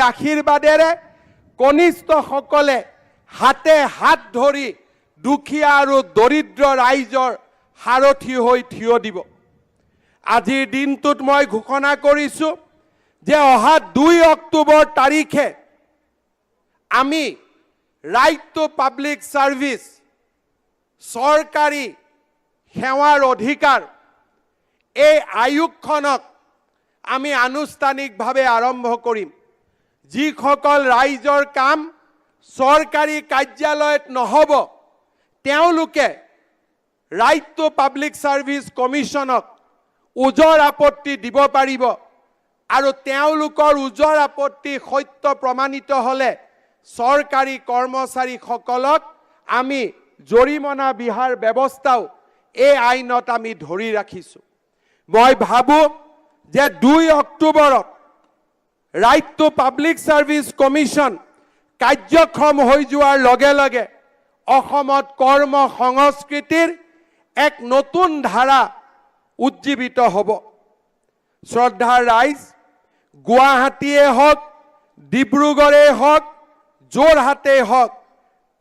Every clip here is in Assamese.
আশীৰ্বাদেৰে কনিষ্ঠসকলে হাতে হাত ধৰি দুখীয়া আৰু দৰিদ্ৰ ৰাইজৰ সাৰথি হৈ থিয় দিব। আজিৰ দিনটোত মই ঘোষণা কৰিছোঁ যে অহা 2 অক্টোবৰ তাৰিখে আমি ৰাইট টু পাব্লিক ছাৰ্ভিচ, চৰকাৰী সেৱাৰ অধিকাৰ, এই আয়োগখনক আমি আনুষ্ঠানিকভাৱে আৰম্ভ কৰিম। যিসকল ৰাইজৰ কাম চৰকাৰী কাৰ্যালয়ত নহ'ব, তেওঁলোকে ৰাইট টু পাব্লিক ছাৰ্ভিচ কমিশ্যনক ওজৰ আপত্তি দিব পাৰিব আৰু তেওঁলোকৰ ওজৰ আপত্তি সত্য প্ৰমাণিত হ'লে চৰকাৰী কৰ্মচাৰীসকলক আমি জৰিমনা বিহাৰ ব্যৱস্থাও এই আইনত আমি ধৰি ৰাখিছোঁ। মই ভাবোঁ যে 2 অক্টোবৰত right to public service commission কাৰ্যক্ষম হৈ যোৱাৰ লগে লগে অসমত কৰ্ম সংস্কৃতিৰ এক নতুন ধাৰা উজ্জীৱিত হ'ব। শ্ৰদ্ধাৰ ৰাইজ, গুৱাহাটীয়ে হওক, ডিব্ৰুগড়েই হওক, যোৰহাটেই হওক,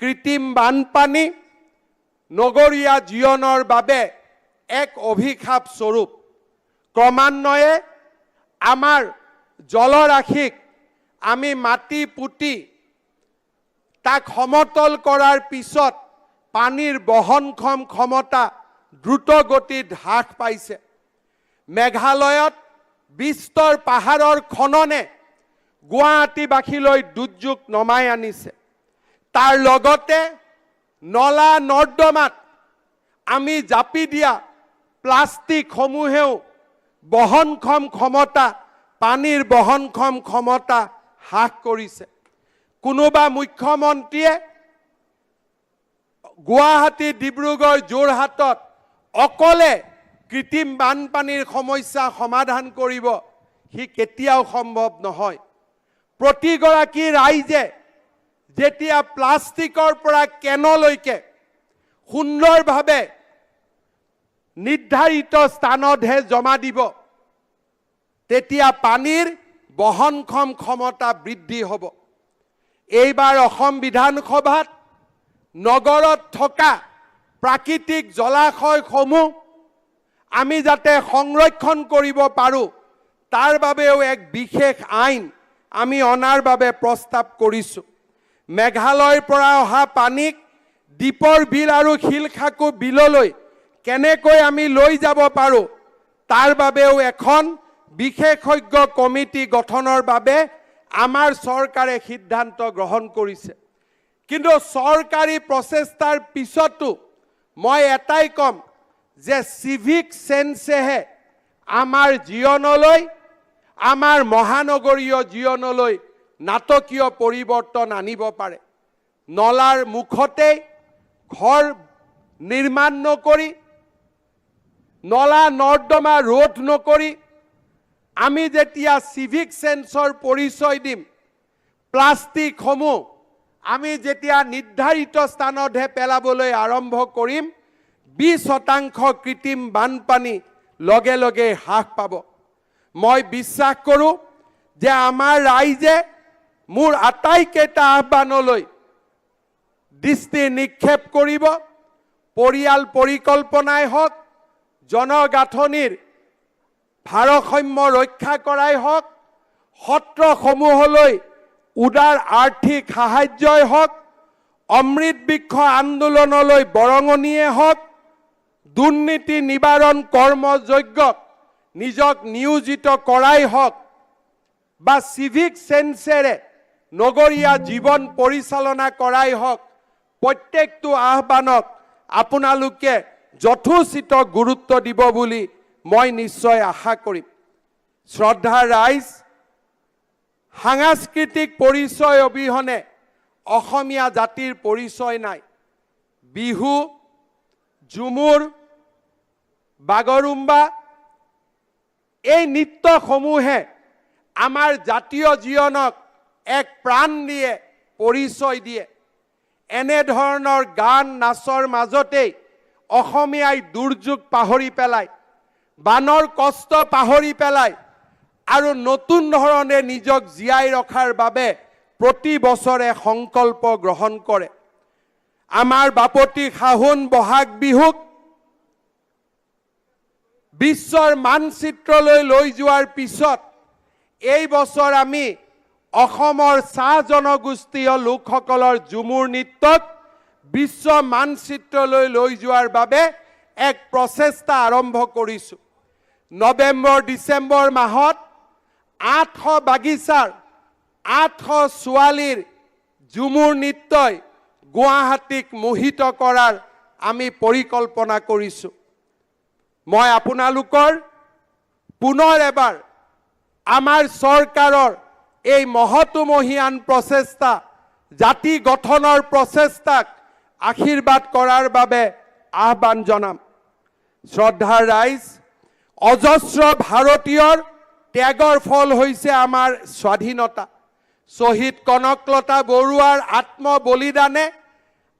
কৃত্ৰিম বানপানী নগৰীয়া জীৱনৰ বাবে এক অভিশাপ স্বৰূপ। ক্ৰমান্বয়ে আমাৰ জলৰাশিক আমি মাটি পুতি তাক সমতল কৰাৰ পিছত পানীৰ বহনক্ষম ক্ষমতা দ্ৰুত গতিত হ্ৰাস পাইছে। মেঘালয়ত বিস্তৰ পাহাৰৰ খননে গুৱাহাটীবাসীলৈ দুৰ্যোগ নমাই আনিছে। তাৰ লগতে নলা নৰ্দমাত আমি জাপি দিয়া প্লাষ্টিকসমূহেও বহনক্ষম ক্ষমতা, পানীৰ বহনক্ষম ক্ষমতা হ্ৰাস কৰিছে। কোনোবা মুখ্যমন্ত্ৰীয়ে গুৱাহাটী, ডিব্ৰুগড়, যোৰহাটত অকলে কৃত্ৰিম বানপানীৰ সমস্যা সমাধান কৰিব, সি কেতিয়াও সম্ভৱ নহয়। প্ৰতিগৰাকী ৰাইজে যেতিয়া প্লাষ্টিকৰ পৰা কেনলৈকে সুন্দৰভাৱে নিৰ্ধাৰিত স্থানতহে জমা দিব, তেতিয়া পানীৰ বহনক্ষম ক্ষমতা বৃদ্ধি হ'ব। এইবাৰ অসম বিধানসভাত নগৰত থকা প্ৰাকৃতিক জলাশয়সমূহ আমি যাতে সংৰক্ষণ কৰিব পাৰোঁ, তাৰ বাবেও এক বিশেষ আইন আমি অনাৰ বাবে প্ৰস্তাৱ কৰিছোঁ। মেঘালয়ৰ পৰা অহা পানীক দীপৰ বিল আৰু শিলখাকু বিললৈ কেনেকৈ আমি লৈ যাব পাৰোঁ, তাৰ বাবেও এখন বিশেষজ্ঞ কমিটি গঠনৰ বাবে আমাৰ চৰকাৰে সিদ্ধান্ত গ্ৰহণ কৰিছে। কিন্তু চৰকাৰী প্ৰচেষ্টাৰ পিছতো মই এটাই ক'ম যে চিভিক চেন্সেহে আমাৰ জীৱনলৈ, আমাৰ মহানগৰীয় জীৱনলৈ নাটকীয় পৰিৱৰ্তন আনিব পাৰে। নলাৰ মুখতেই ঘৰ নিৰ্মাণ নকৰি, নলা নৰ্দমা ৰোধ নকৰি আমি যেতিয়া চিভিক চেন্সৰ পৰিচয় দিম, প্লাষ্টিকসমূহ আমি যেতিয়া নিৰ্ধাৰিত স্থানতহে পেলাবলৈ আৰম্ভ কৰিম, 20% কৃত্ৰিম বানপানী লগে লগে হ্ৰাস পাব। মই বিশ্বাস কৰোঁ যে আমাৰ ৰাইজে মোৰ আটাইকেইটা আহ্বানলৈ দৃষ্টি নিক্ষেপ কৰিব। পৰিয়াল পৰিকল্পনাই হওক, জনগাঁথনিৰ ভাৰসাম্য ৰক্ষা কৰাই হওক, সত্ৰসমূহলৈ উদাৰ আৰ্থিক সাহায্যই হওক, অমৃত বৃক্ষ আন্দোলনলৈ বৰঙণিয়ে হওক, দুৰ্নীতি নিবাৰণ কৰ্মযজ্ঞত নিজক নিয়োজিত কৰাই হওক বা চিভিক চেন্সেৰে নগৰীয়া জীৱন পৰিচালনা কৰাই হওক, প্ৰত্যেকটো আহ্বানক আপোনালোকে যথোচিত গুৰুত্ব দিব বুলি মই নিশ্চয় আশা কৰিম। শ্ৰদ্ধাৰ ৰাইজ, সাংস্কৃতিক পৰিচয় অবিহনে অসমীয়া জাতিৰ পৰিচয় নাই। বিহু, ঝুমুৰ, বাগৰুম্বা, এই নৃত্যসমূহে আমাৰ জাতীয় জীৱনক এক প্ৰাণ দিয়ে, পৰিচয় দিয়ে। এনেধৰণৰ গান নাচৰ মাজতেই অসমীয়াই দুৰ্যোগ পাহৰি পেলায়, বানৰ কষ্ট পাহৰি পেলায়। আৰু নতুন ধৰণে নিজক জীয়াই ৰখাৰ বাবে প্ৰতি বছৰে সংকল্প গ্ৰহণ কৰে। আমাৰ বাপতি সাহোন বহাগ বিহুক বিশ্বৰ মানচিত্ৰলৈ লৈ যোৱাৰ পিছত এই বছৰ আমি অসমৰ চাহ জনগোষ্ঠীয় লোকসকলৰ ঝুমুৰ নৃত্যক বিশ্ব মানচিত্ৰলৈ লৈ যোৱাৰ বাবে এক প্ৰচেষ্টা আৰম্ভ কৰিছোঁ। নৱেম্বৰ ডিচেম্বৰ মাহত 800 বাগিচাৰ 800 ছোৱালীৰ ঝুমুৰ নৃত্যই গুৱাহাটীক মোহিত কৰাৰ আমি পৰিকল্পনা কৰিছোঁ। মই আপোনালোকৰ পুনৰ এবাৰ আমাৰ চৰকাৰৰ এই মহতোমহীয়ান প্ৰচেষ্টা, জাতি গঠনৰ প্ৰচেষ্টাক আশীৰ্বাদ কৰাৰ বাবে আহ্বান জনাম। শ্ৰদ্ধাৰ ৰাইজ, অজস্ৰ ভাৰতীয়ৰ ত্যাগৰ ফল হৈছে আমাৰ স্বাধীনতা। শ্বহীদ কনকলতা বৰুৱাৰ আত্মবলিদানে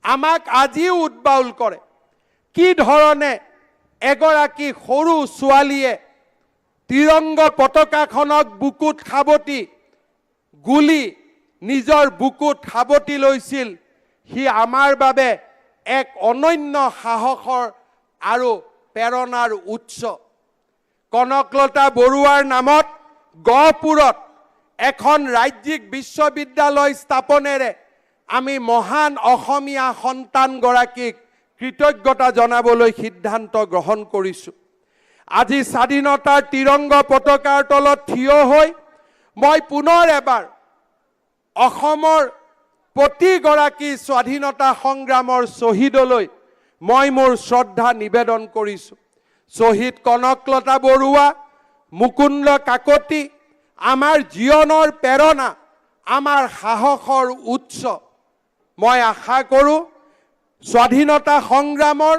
আমাক আজিও উদ্বাউল কৰে। কি ধৰণে এগৰাকী সৰু ছোৱালীয়ে তিৰংগ পতাকাখনক বুকুত সাৱটি, গুলি নিজৰ বুকুত সাৱটি লৈছিল, সি আমাৰ বাবে এক অনন্য সাহসৰ আৰু প্ৰেৰণাৰ উৎস। কনকলতা বৰুৱাৰ নামত গহপুৰত এখন ৰাজ্যিক বিশ্ববিদ্যালয় স্থাপনেৰে আমি মহান অসমীয়া সন্তানগৰাকীক কৃতজ্ঞতা জনাবলৈ সিদ্ধান্ত গ্ৰহণ কৰিছোঁ। আজি স্বাধীনতাৰ তিৰংগ পতাকাৰ তলত থিয় হৈ মই পুনৰ এবাৰ অসমৰ প্ৰতিগৰাকী স্বাধীনতা সংগ্ৰামৰ শ্বহীদলৈ মই মোৰ শ্ৰদ্ধা নিবেদন কৰিছোঁ। শ্বহীদ কনকলতা বৰুৱা, মুকুন্দ কাকতি আমাৰ জীৱনৰ প্ৰেৰণা, আমাৰ সাহসৰ উৎস। মই আশা কৰোঁ স্বাধীনতা সংগ্ৰামৰ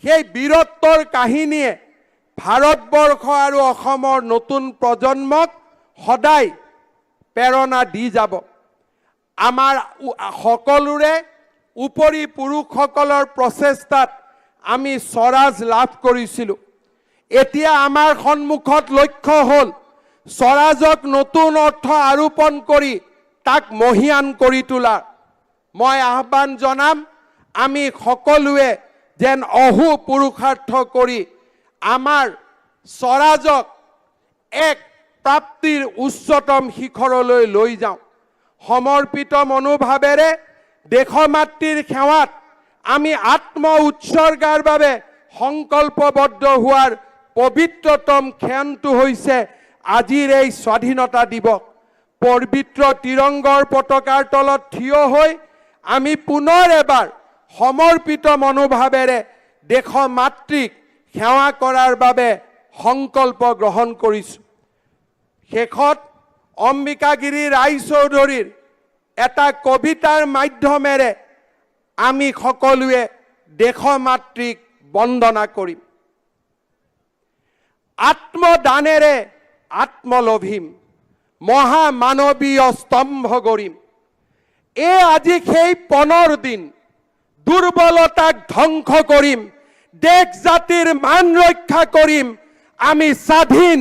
সেই বীৰত্বৰ কাহিনীয়ে ভাৰতবৰ্ষ আৰু অসমৰ নতুন প্ৰজন্মক সদায় প্ৰেৰণা দি যাব। আমাৰ সকলোৰে উপৰি পুৰুষসকলৰ প্ৰচেষ্টাত আমি স্বৰাজ লাভ কৰিছিলোঁ। এতিয়া আমাৰ সন্মুখত লক্ষ্য হ'ল স্বৰাজক নতুন অৰ্থ আৰোপণ কৰি তাক মহীয়ান কৰি তোলা। মই আহ্বান জনাম, আমি সকলোৱে যেন অহো পুৰুষাৰ্থ কৰি আমাৰ স্বৰাজক এক প্ৰাপ্তিৰ উচ্চতম শিখৰলৈ লৈ যাওঁ। সমৰ্পিত মনোভাৱেৰে দেশমাতৃৰ সেৱাত আমি আত্ম উৎসৰ্গাৰ বাবে সংকল্পবদ্ধ হোৱাৰ পবিত্ৰতম ক্ষণটো হৈছে আজিৰ এই স্বাধীনতা দিৱস। পবিত্ৰ তিৰংগৰ পতাকাৰ তলত থিয় হৈ আমি পুনৰ এবাৰ সমৰ্পিত মনোভাৱেৰে দেশমাতৃক সেৱা কৰাৰ বাবে সংকল্প গ্ৰহণ কৰিছোঁ। শেষত অম্বিকাগিৰি ৰায়চৌধুৰীৰ এটা কবিতাৰ মাধ্যমেৰে আমি সকলোৱে দেশমাতৃক বন্দনা কৰিম। আত্মদানেৰে আত্মলভিম, মহামানৱীয় স্তম্ভ গঢ়িম। এই আজি সেই পণৰ দিন, দুৰ্বলতাক ধ্বংস কৰিম, দেশ জাতিৰ মান ৰক্ষা কৰিম। আমি স্বাধীন,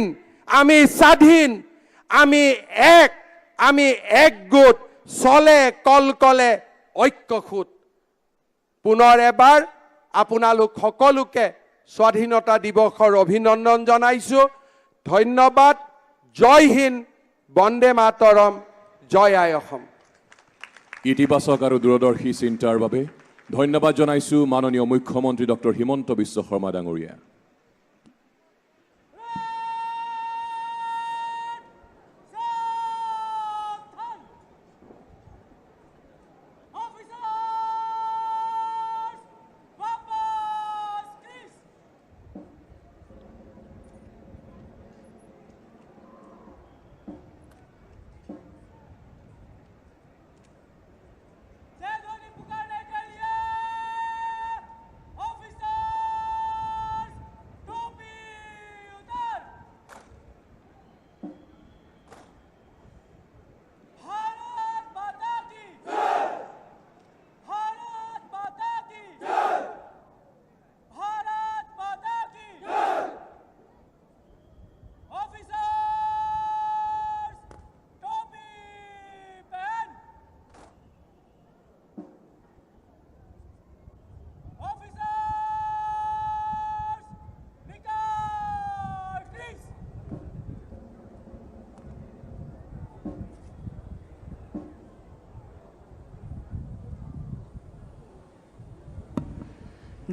আমি স্বাধীন, আমি এক, আমি একগোট, চলে কলকলে ঐক্যসূত। পুনৰ এবাৰ আপোনালোক সকলোকে স্বাধীনতা দিৱসৰ অভিনন্দন জনাইছোঁ। ধন্যবাদ। জয় হিন্দ, বন্দে মাতৰম, জয় আই অসম। ইতিবাচক আৰু দূৰদৰ্শী চিন্তাৰ বাবে ধন্যবাদ জনাইছোঁ মাননীয় মুখ্যমন্ত্ৰী ডক্টৰ হিমন্ত বিশ্ব শৰ্মা ডাঙৰীয়া। Officers, weapons, please. जय ध्वनि पुकारने के लिए officers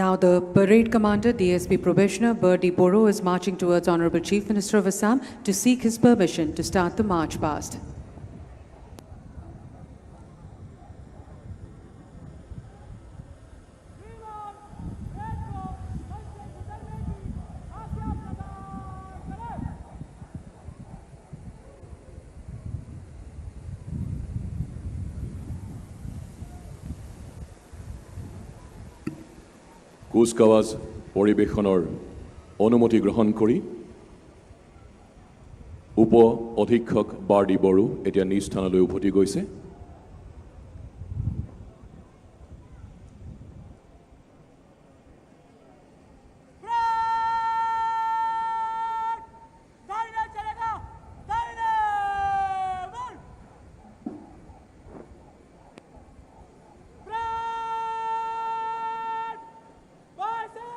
Now the parade commander, DSP Probationer Birdie Boro, is marching towards Honorable Chief Minister of Assam to seek his permission to start the march past. श्रीमान परेड को मंच से गुजरने की आज्ञा प्रदान करें। কুচকাৱাজ পৰিৱেশনৰ অনুমতি গ্ৰহণ কৰি উপ অধীক্ষক বাৰ্ডি বড়ো এতিয়া নিজ স্থানলৈ উভতি গৈছে। परेड दाहिने चलेगा, दाहिने मुड़। परेड बाएं से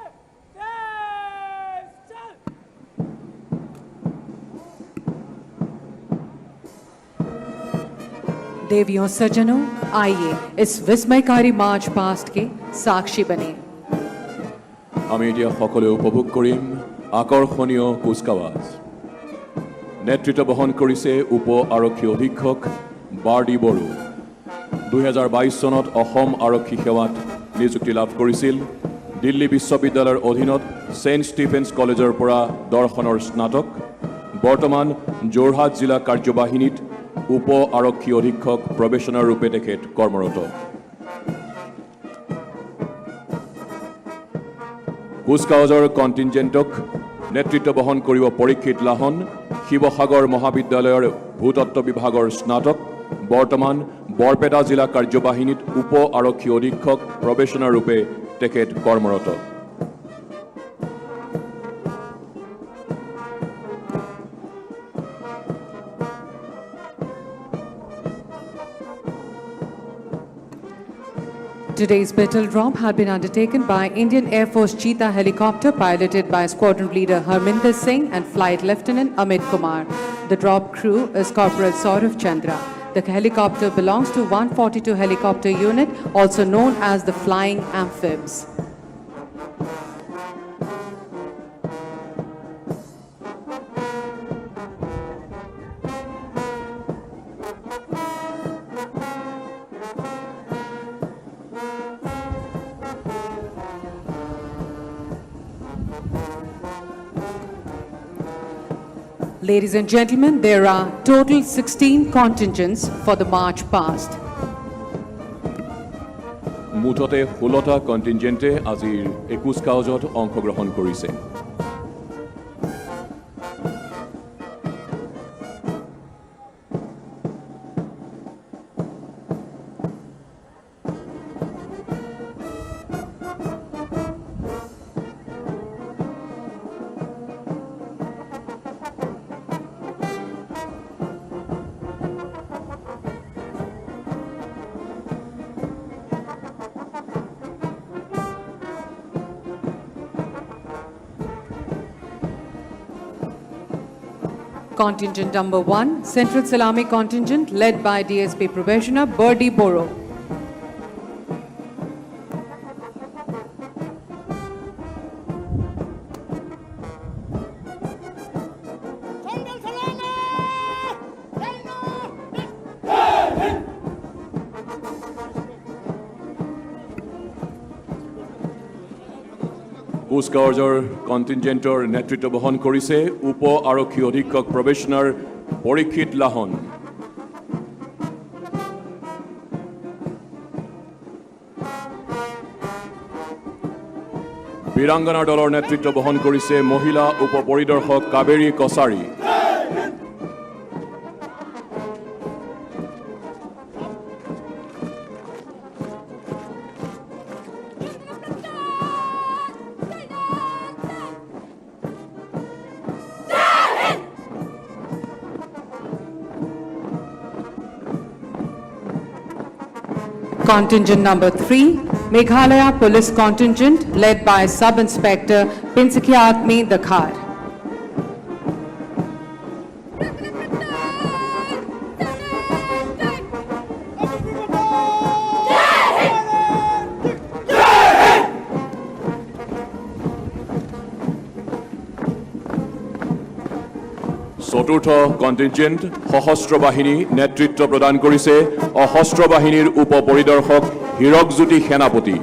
तेज चल। देवियों सज्जनों, आइए इस विस्मयकारी मार्च पास्ट के साक्षी बने। আমি এতিয়া সকলোৱে উপভোগ কৰিম আকৰ্ষণীয় কুচকাৱাজ। নেতৃত্ব বহন কৰিছে উপ আৰক্ষী অধীক্ষক বাৰ্ডি বড়ো। 2022 চনত অসম আৰক্ষী সেৱাত নিযুক্তি লাভ কৰিছিল। দিল্লী বিশ্ববিদ্যালয়ৰ অধীনত ছেইণ্ট ষ্টিফেন্স কলেজৰ পৰা দৰ্শনৰ স্নাতক। বৰ্তমান যোৰহাট জিলা কাৰ্যবাহিনীত উপ আৰক্ষী অধীক্ষক প্ৰবেশনাৰ ৰূপে তেখেত কৰ্মৰত। কুচকাৱাজৰ কণ্টিনজেণ্টক নেতৃত্ব বহন কৰিব পৰীক্ষিত লাহন, শিৱসাগৰ মহাবিদ্যালয়ৰ ভূতত্ত্ব বিভাগৰ স্নাতক। বৰ্তমান বৰপেটা জিলা কাৰ্যবাহিনীত উপ আৰক্ষী অধীক্ষক প্ৰবেশনাৰ ৰূপে তেখেত কৰ্মৰত। Today's battle drop had been undertaken by Indian Air Force Cheetah helicopter piloted by Squadron Leader Harminder Singh and Flight Lieutenant Amit Kumar. The drop crew is Corporal Saurav Chandra. The helicopter belongs to 142 Helicopter Unit, also known as the Flying Amphibs. Ladies and gentlemen, there are total 16 contingents for the march past. মুঠতে 16টা কণ্টিনজেণ্টে আজিৰ এই কুচকাৱাজত অংশগ্ৰহণ কৰিছে। Contingent number 1, Central Salami Contingent, led by DSP Probationer Birdie Boro. Central Salami! दाहिने! কুচকাৱাজৰ কণ্টিনজেণ্টৰ নেতৃত্ব বহন কৰিছে উপ আৰক্ষী অধীক্ষক প্ৰবেশনাৰ পৰীক্ষিত লাহন। বীৰাংগনাৰ দলৰ নেতৃত্ব বহন কৰিছে মহিলা উপ পৰিদৰ্শক Kaveri Kachari. Contingent number 3, Meghalaya Police Contingent, led by Sub Inspector Pinsikyatmi Dakhar. চতুৰ্থ কণ্টিনজেণ্ট সশস্ত্ৰ বাহিনী, নেতৃত্ব প্ৰদান কৰিছে সশস্ত্ৰ বাহিনীৰ উপ পৰিদৰ্শক হীৰকজ্যোতি সেনাপতি।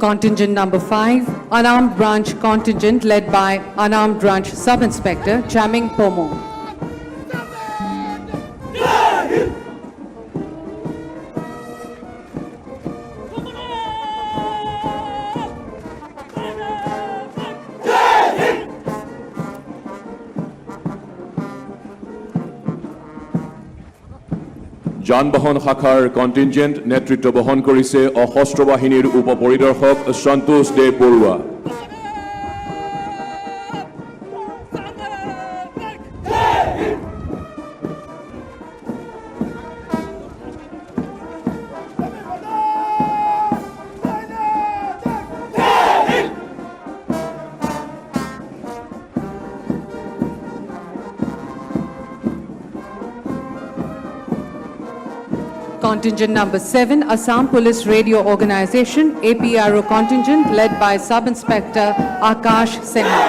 Contingent number 5, Unarmed Branch Contingent led by Unarmed Branch Sub-Inspector Chaming Pomo. যান বাহন শাখাৰ কণ্টিনজেণ্ট, নেতৃত্ব বহন কৰিছে সশস্ত্ৰ বাহিনীৰ উপ পৰিদৰ্শক সন্তোষ দেৱ Barua. Contingent number 7, Assam Police Radio Organization, APRO contingent led by Sub-Inspector Akash Sinha.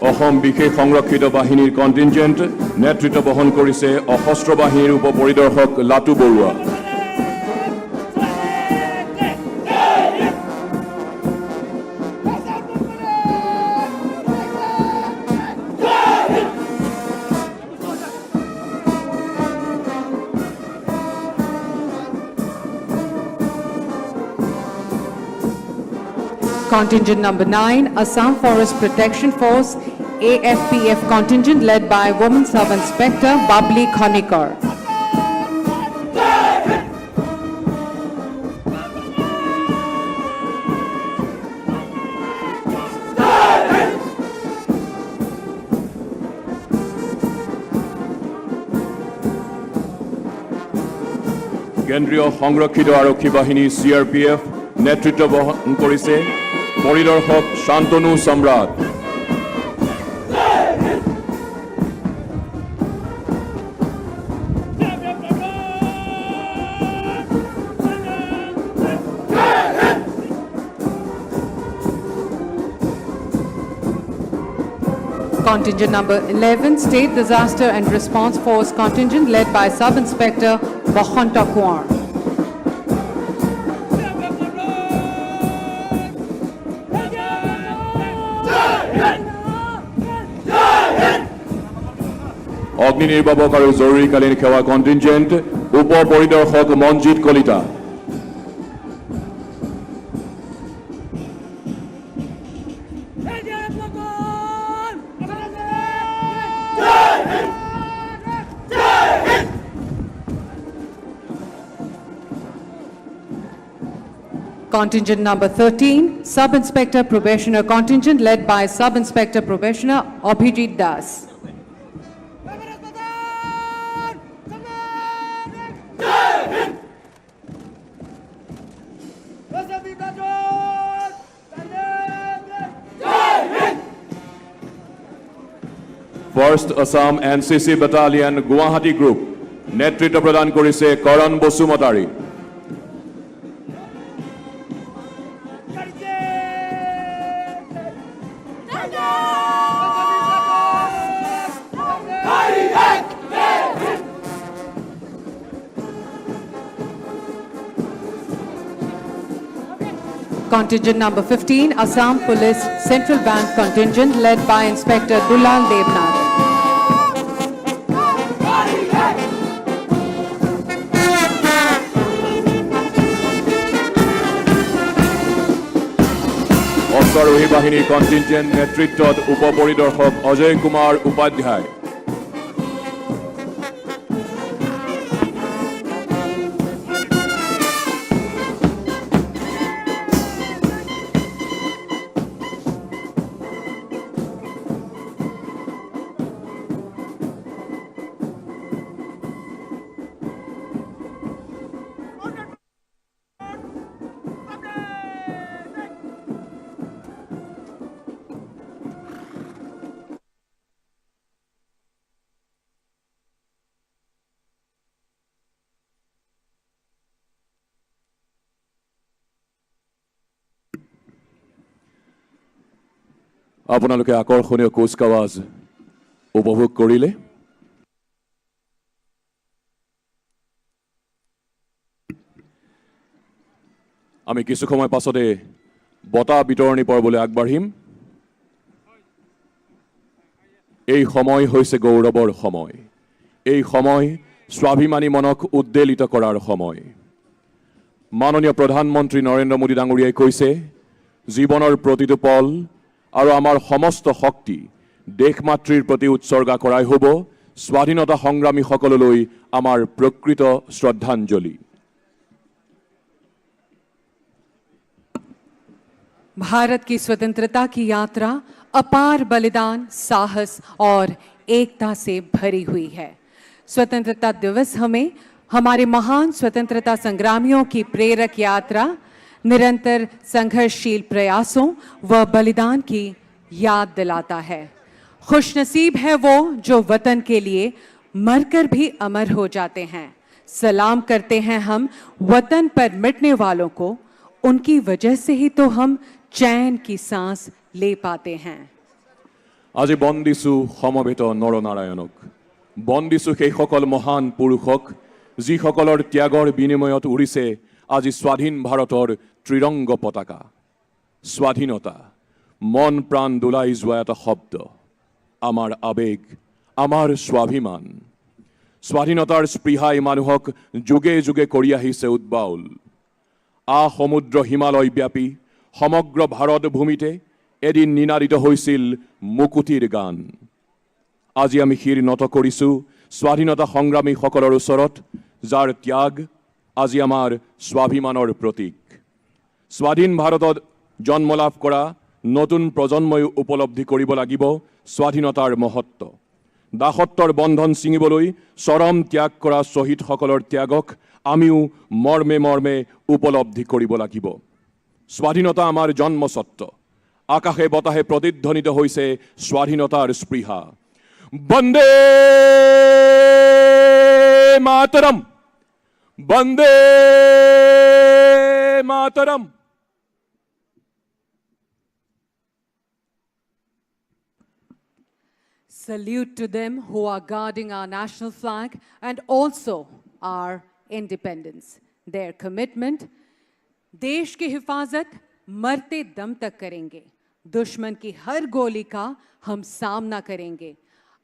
Assam বিশেষ সংৰক্ষিত বাহিনীৰ কণ্টিনজেণ্ট, নেতৃত্ব বহন কৰিছে সশস্ত্ৰ বাহিনীৰ উপ পৰিদৰ্শক লাটু Barua. Contingent number 9, Assam Forest Protection Force, AFPF contingent led by Woman Sub-Inspector Babli Khonikar. কেন্দ্ৰীয় সংৰক্ষিত আৰক্ষী বাহিনী চি আৰ পি এফ, নেতৃত্ব বহন কৰিছে পৰিদৰ্শক শান্তনু সম্ৰাট। Contingent number 11, State Disaster and Response Force contingent led by Sub-Inspector Bokhonta Kumar. অগ্নি নিৰ্বাপক আৰু জৰুৰীকালীন সেৱা কণ্টিনজেণ্ট, উপ পৰিদৰ্শক Manjit Kalita. Contingent number 13, Sub-Inspector Probationer contingent led by Sub-Inspector Probationer Abhijit Das. First Assam NCC Battalion Guwahati Group, নেতৃত্ব প্ৰদান কৰিছে কৰণ Basumatary. Contingent number 15, Assam Police Central Bank contingent led by Inspector Dulal Devnath. অশ্বাৰোহী বাহিনীৰ কণ্টিনজেণ্ট, নেতৃত্বত উপ পৰিদৰ্শক অজয় কুমাৰ উপাধ্যায়। আপোনালোকে আকৰ্ষণীয় কুচকাৱাজ উপভোগ কৰিলে। আমি কিছু সময় পাছতে বঁটা বিতৰণী পৰ্বলৈ আগবাঢ়িম। এই সময় হৈছে গৌৰৱৰ সময়, এই সময় স্বাভিমানী মনক উদ্বেলিত কৰাৰ সময়। মাননীয় প্ৰধানমন্ত্ৰী নৰেন্দ্ৰ মোদী ডাঙৰীয়াই কৈছে, জীৱনৰ প্ৰতিটো পল আৰু আমাৰ সমস্ত শক্তি দেশ মাতৃৰ প্ৰতি উৎসৰ্গা কৰাই হ'ব স্বাধীনতা সংগ্ৰামীসকললৈ আমাৰ প্ৰকৃত শ্ৰদ্ধাঞ্জলি। भारत की स्वतंत्रता की यात्रा अपार बलिदान, साहस और एकता से भरी हुई है। स्वतंत्रता दिवस हमें हमारे महान स्वतंत्रता संग्रामियों की प्रेरक यात्रा, निरंतर संघर्षशील प्रयासों व बलिदान की याद दिलाता है। खुशनसीब है वो जो वतन के लिए मरकर भी अमर हो जाते हैं। सलाम करते हैं हम वतन पर मिटने वालों को, उनकी वजह से ही तो हम चैन की सांस ले पाते हैं। আজি বন্দিছো সমবেত নৰনাৰায়ণক, বন্দিছো সেইসকল মহান পুৰুষক যিসকলৰ ত্যাগৰ বিনিময়ত উৰিছে আজি স্বাধীন ভাৰতৰ ত্ৰিৰংগ পতাকা। স্বাধীনতা মন প্ৰাণ দোলাই যোৱা এটা শব্দ, আমাৰ আৱেগ, আমাৰ স্বাভিমান। স্বাধীনতাৰ স্পৃহাই মানুহক যুগে যুগে কৰি আহিছে উদ্বাউল। আ সমুদ্ৰ হিমালয় ব্যাপী সমগ্ৰ ভাৰত ভূমিতে এদিন নিনাদিত হৈছিল মুকুতিৰ গান। আজি আমি শিৰ নত কৰিছোঁ স্বাধীনতা সংগ্ৰামীসকলৰ ওচৰত, যাৰ ত্যাগ আজি আমাৰ স্বাভিমানৰ প্ৰতীক। স্বাধীন ভাৰতত জন্ম লাভ কৰা নতুন প্ৰজন্মই উপলব্ধি কৰিব লাগিব স্বাধীনতাৰ মহত্ব। দাসত্বৰ বন্ধন ছিঙিবলৈ চৰম ত্যাগ কৰা শ্বহীদসকলৰ ত্যাগক আমিও মৰ্মে মৰ্মে উপলব্ধি কৰিব লাগিব। স্বাধীনতা আমাৰ জন্মস্বত্ব। আকাশে বতাহে প্ৰতিধ্বনিত হৈছে স্বাধীনতাৰ স্পৃহা। Vande Mataram, Vande Mataram. Salute to them who are guarding our national flag and also our independence. Their commitment, देश की हिफाजत मरते दम तक करेंगे, दुश्मन की हर गोली का हम सामना करेंगे।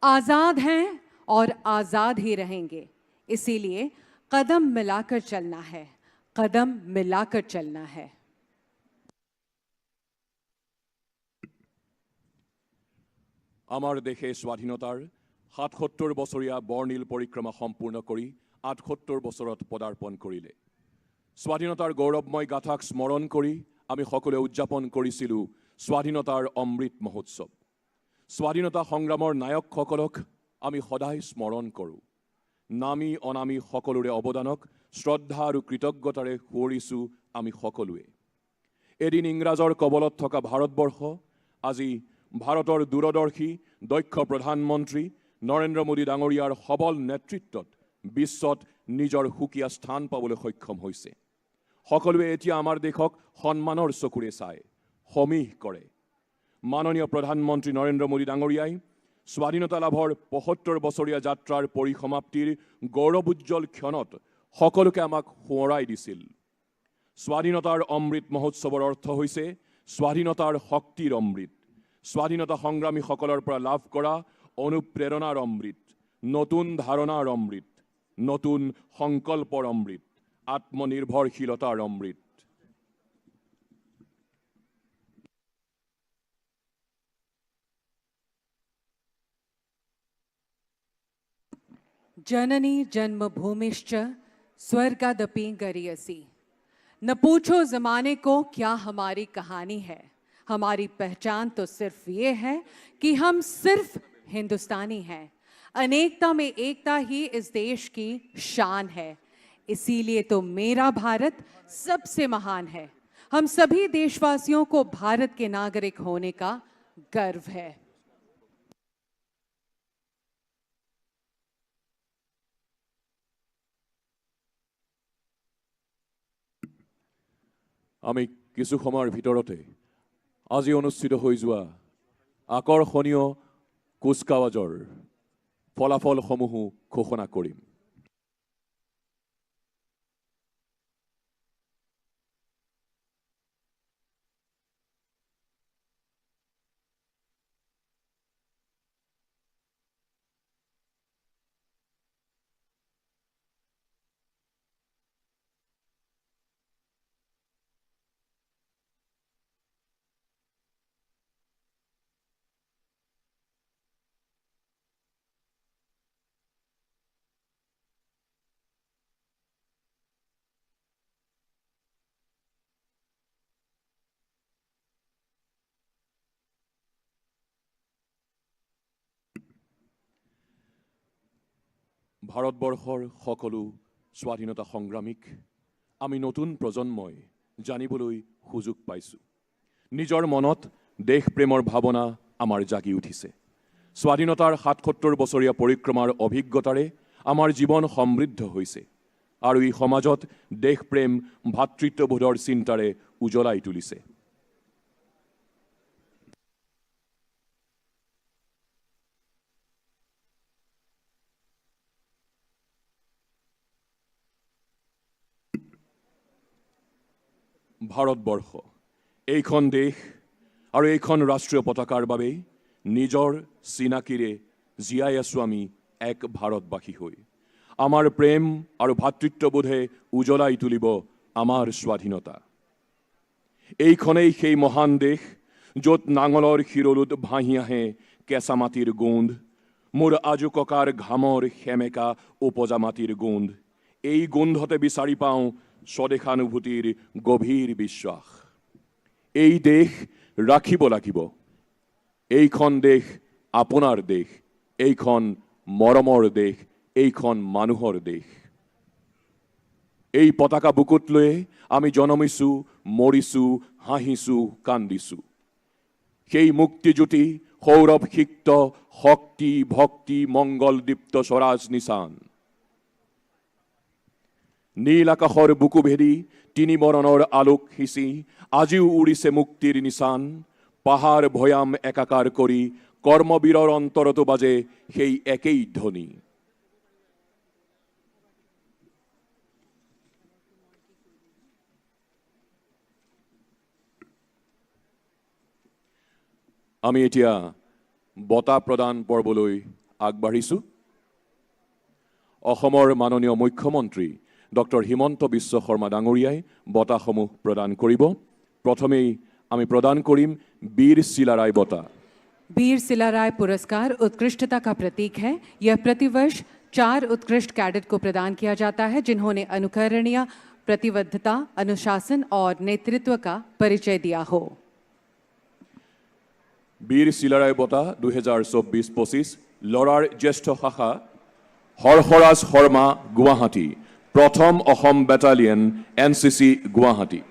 आज़ाद हैं और आज़ाद ही रहेंगे, इसीलिए कदम मिलाकर चलना है, कदम मिलाकर चलना है। আমাৰ দেশে স্বাধীনতাৰ 77 বছৰীয়া বৰ্ণিল পৰিক্ৰমা সম্পূৰ্ণ কৰি 78 বছৰত পদাৰ্পণ কৰিলে। স্বাধীনতাৰ গৌৰৱময় গাথাক স্মৰণ কৰি আমি সকলোৱে উদযাপন কৰিছিলোঁ স্বাধীনতাৰ অমৃত মহোৎসৱ। স্বাধীনতা সংগ্ৰামৰ নায়কসকলক আমি সদায় স্মৰণ কৰোঁ। নামী অনামী সকলোৰে অৱদানক শ্ৰদ্ধা আৰু কৃতজ্ঞতাৰে সোঁৱৰিছোঁ আমি সকলোৱে। এদিন ইংৰাজৰ কবলত থকা ভাৰতবৰ্ষ আজি ভাৰতৰ দূৰদৰ্শী দক্ষ প্ৰধানমন্ত্ৰী নৰেন্দ্ৰ মোদী ডাঙৰীয়াৰ সবল নেতৃত্বত বিশ্বত নিজৰ সুকীয়া স্থান পাবলৈ সক্ষম হৈছে। সকলোৱে এতিয়া আমাৰ দেশক সন্মানৰ চকুৰে চায়, সমীহ কৰে। মাননীয় প্ৰধানমন্ত্ৰী নৰেন্দ্ৰ মোদী ডাঙৰীয়াই স্বাধীনতা লাভৰ 75 বছৰীয়া যাত্ৰাৰ পৰিসমাপ্তিৰ গৌৰৱোজ্জ্বল ক্ষণত সকলোকে আমাক সোঁৱৰাই দিছিল। স্বাধীনতাৰ অমৃত মহোৎসৱৰ অৰ্থ হৈছে স্বাধীনতাৰ শক্তিৰ অমৃত, স্বাধীনতা সংগ্ৰামীসকলৰ পৰা লাভ কৰা অনুপ্ৰেৰণাৰ অমৃত, নতুন ধাৰণাৰ অমৃত, নতুন সংকল্পৰ অমৃত, আত্মনিৰ্ভৰশীলতাৰ অমৃত। जननी जन्मभूमिश्च स्वर्गादपि गरीयसी। न पूछो जमाने को क्या हमारी कहानी है, हमारी पहचान तो सिर्फ ये है कि हम सिर्फ हिंदुस्तानी हैं। अनेकता में एकता ही इस देश की शान है, इसीलिए तो मेरा भारत सबसे महान है। हम सभी देशवासियों को भारत के नागरिक होने का गर्व है। আমি কিছু সময়ৰ ভিতৰতে আজি অনুষ্ঠিত হৈ যোৱা আকৰ্ষণীয় কুচকাৱাজৰ ফলাফলসমূহো ঘোষণা কৰিম। ভাৰতবৰ্ষৰ সকলো স্বাধীনতা সংগ্ৰামীক আমি নতুন প্ৰজন্মই জানিবলৈ সুযোগ পাইছোঁ। নিজৰ মনত দেশপ্ৰেমৰ ভাৱনা আমাৰ জাগি উঠিছে। স্বাধীনতাৰ ৭৭ বছৰীয়া পৰিক্ৰমাৰ অভিজ্ঞতাৰে আমাৰ জীৱন সমৃদ্ধ হৈছে আৰু ই সমাজত দেশপ্ৰেম, ভাতৃত্ববোধৰ চিন্তাৰে উজ্বলাই তুলিছে। ভাৰতবৰ্ষ এইখন দেশ আৰু এইখন ৰাষ্ট্ৰীয় পতাকাৰ বাবেই নিজৰ চিনাকিৰে জীয়াই আছোঁ আমি এক ভাৰতবাসী হৈ। আমাৰ প্ৰেম আৰু ভাতৃত্ববোধে উজ্বলাই তুলিব আমাৰ স্বাধীনতা। এইখনেই সেই মহান দেশ য'ত নাঙলৰ শিৰলুত ভাঁহি আহে কেঁচা মাটিৰ গোন্ধ, মোৰ আজু ককাৰ ঘামৰ সেমেকা উপজা মাটিৰ গোন্ধ। এই গোন্ধতে বিচাৰি পাওঁ স্বদেশানুভূতিৰ গভীৰ বিশ্বাস। এই দেশ ৰাখিব লাগিব। এইখন দেশ আপোনাৰ দেশ, এইখন মৰমৰ দেশ, এইখন মানুহৰ দেশ। এই পতাকা বুকুত লৈয়ে আমি জনমিছোঁ, মৰিছোঁ, হাঁহিছোঁ, কান্দিছোঁ। সেই মুক্তিজ্যোতি সৌৰভসিক্ত শক্তি ভক্তি মংগলদীপ্ত স্বৰাজ নিচান। নীল আকাশৰ বুকু ভেদি তিনি বৰণৰ আলোক সিঁচি আজিও উৰিছে মুক্তিৰ নিচান। পাহাৰ ভৈয়াম একাকাৰ কৰি কৰ্মবীৰৰ অন্তৰতো বাজে সেই একেই ধ্বনি। আমি এতিয়া বঁটা প্ৰদান পৰ্বলৈ আগবাঢ়িছোঁ। অসমৰ মাননীয় মুখ্যমন্ত্ৰী ডক্টৰ হিমন্ত বিশ্ব শৰ্মা ডাঙৰীয়াই বঁটাসমূহ প্ৰদান কৰিব। প্ৰথমেই আমি প্ৰদান কৰিম বীৰ চিলাৰায় বঁটা। वीर सिलाराय पुरस्कार उत्कृष्टता का प्रतीक है। यह प्रतिवर्ष 4 उत्कृष्ट कैडेट को प्रदान किया जाता है जिन्होंने अनुकरणीय प्रतिबद्धता, अनुशासन और नेतृत्व का परिचय दिया हो। বীৰ চিলাৰায় বঁটা ২০২৪-২৫ ল'ৰাৰ জ্যেষ্ঠ শাখা হৰ্ষৰাজ শৰ্মা, গুৱাহাটী, প্ৰথম Assam battalion, NCC, Guwahati.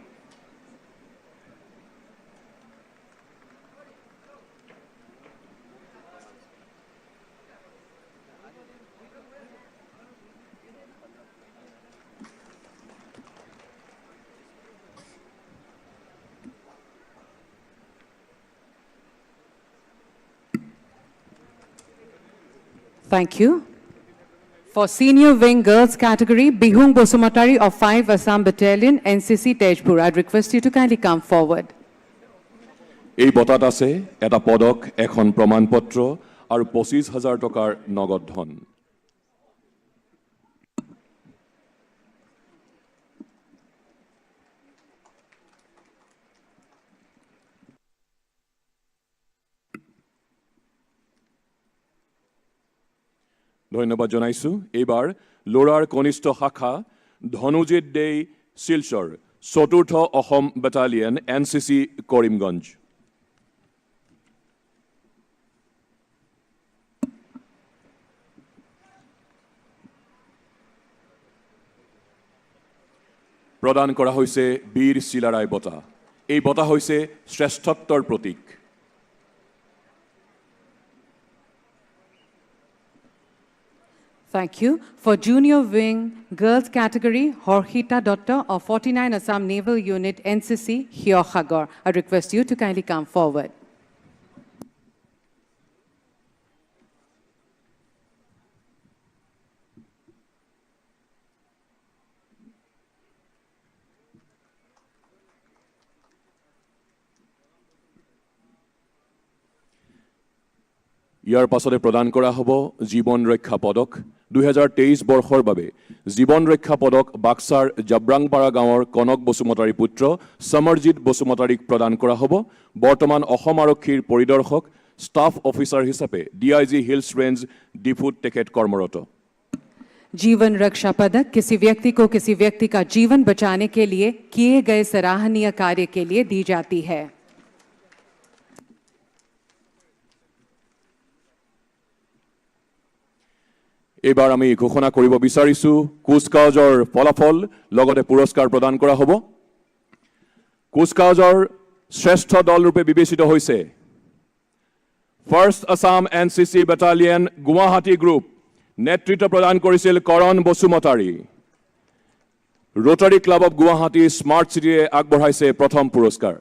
Thank you. For senior wing girls category, Bihung Bosumatari of 5 Assam Battalion, NCC Tejpur. I'd request you to kindly come forward. এই বঁটাত আছে এটা পদক, এখন প্ৰমাণপত্ৰ আৰু ২৫,০০০ টকাৰ নগদ ধন। ধন্যবাদ জনাইছোঁ। এইবাৰ ল'ৰাৰ কনিষ্ঠ শাখা ধনুজিত দেই, শিলচৰ, চতুৰ্থ অসম বেটালিয়ন, এনচিচি, কৰিমগঞ্জ। প্ৰদান কৰা হৈছে বীৰ চিলাৰায় বঁটা। এই বঁটা হৈছে শ্ৰেষ্ঠত্বৰ প্ৰতীক। Thank you. For junior wing girls category, Horhita Datta of 49 Assam Naval Unit, NCC, Hyohagar. I request you to kindly come forward. ইয়াৰ পাছতে প্ৰদান কৰা হ'ব জীৱন ৰক্ষা পদক। 2023 বৰ্ষৰ বাবে জীৱন ৰক্ষা পদক বাক্সাৰ জাব্ৰাংপাৰা গাঁৱৰ কনক বসুমতাৰীৰ পুত্ৰ সমৰজিৎ বসুমতাৰীক প্ৰদান কৰা হ'ব। বৰ্তমান অসম আৰক্ষীৰ পৰিদৰ্শক ষ্টাফ অফিচাৰ হিচাপে D I G hills range ডিফুত তেখেত কৰ্মৰত। जीवन रक्षा पदक किसी व्यक्ति को किसी व्यक्ति का जीवन बचाने के लिए किए गए सराहनीय कार्य के लिए दी जाती है। এইবাৰ আমি ঘোষণা কৰিব বিচাৰিছোঁ কুচকাৱাজৰ ফলাফল, লগতে পুৰস্কাৰ প্ৰদান কৰা হ'ব। কুচকাৱাজৰ শ্ৰেষ্ঠ দলৰূপে বিবেচিত হৈছে First Assam NCC Battalion, Guwahati Group। নেতৃত্ব প্ৰদান কৰিছিল Karan Basumatary. Rotary club of Guwahati smart চিটিয়ে আগবঢ়াইছে প্ৰথম পুৰস্কাৰ।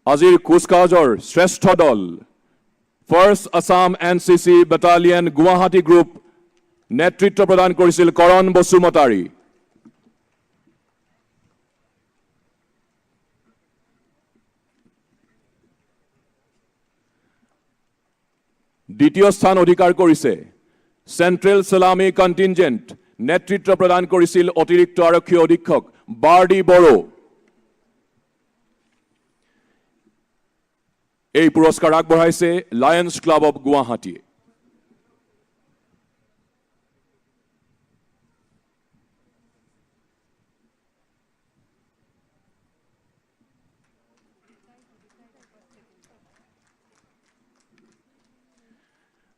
আজিৰ কুচকাৱাজৰ শ্ৰেষ্ঠ দল First Assam NCC Battalion, Guwahati Group। নেতৃত্ব প্ৰদান কৰিছিল কৰণ বসুমতাৰী। দ্বিতীয় স্থান অধিকাৰ কৰিছে চেণ্ট্ৰেল চেলামী কণ্টিনজেণ্ট। নেতৃত্ব প্ৰদান কৰিছিল অতিৰিক্ত আৰক্ষী অধীক্ষক বাৰ্ডি বড়ো। এই পুৰস্কাৰ আগবঢ়াইছে লায়ন্স ক্লাব অৱ গুৱাহাটীয়ে।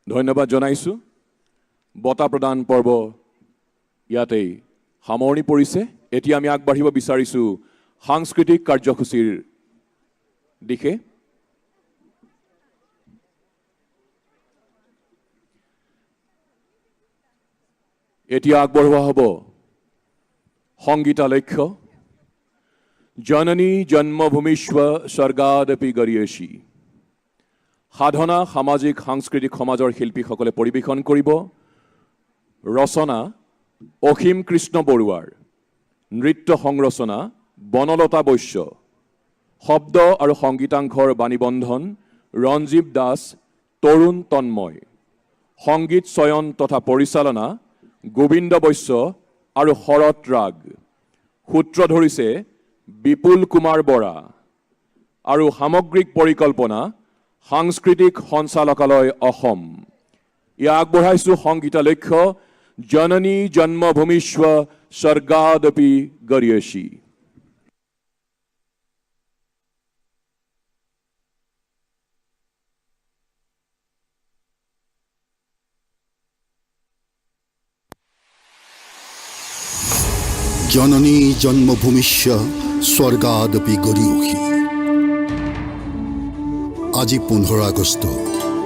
ধন্যবাদ জনাইছোঁ। বঁটা প্ৰদান পৰ্ব ইয়াতেই সামৰণি পৰিছে। এতিয়া আমি আগবাঢ়িব বিচাৰিছোঁ সাংস্কৃতিক কাৰ্যসূচীৰ দিশে। এতিয়া আগবঢ়োৱা হ'ব সংগীতালেখ্য জননী জন্মভূমিশ্চ স্বৰ্গাদপি গৰীয়সী। সাধনা সামাজিক সাংস্কৃতিক সমাজৰ শিল্পীসকলে পৰিৱেশন কৰিব। ৰচনা অসীম কৃষ্ণ বৰুৱাৰ, নৃত্য সংৰচনা বনলতা বৈশ্য, শব্দ আৰু সংগীতাংশৰ বাণীবন্ধন ৰঞ্জীৱ দাস, তৰুণ তন্ময়, সংগীত চয়ন তথা পৰিচালনা গোবিন্দ বৈশ্য আৰু শৰৎ ৰাগ, সূত্ৰ ধৰিছে বিপুল কুমাৰ বৰা আৰু সামগ্ৰিক পৰিকল্পনা সাংস্কৃতিক সঞ্চালকালয়, অসম। ইয়া আগবঢ়াইছো সংগীতালেখ্য জননী জন্মভূমিশ্চ স্বৰ্গাদপি গৰীয়সী। জননী জন্মভূমিশ্চ স্বৰ্গাদপি গৰীয়সী। আজি 15 আগষ্ট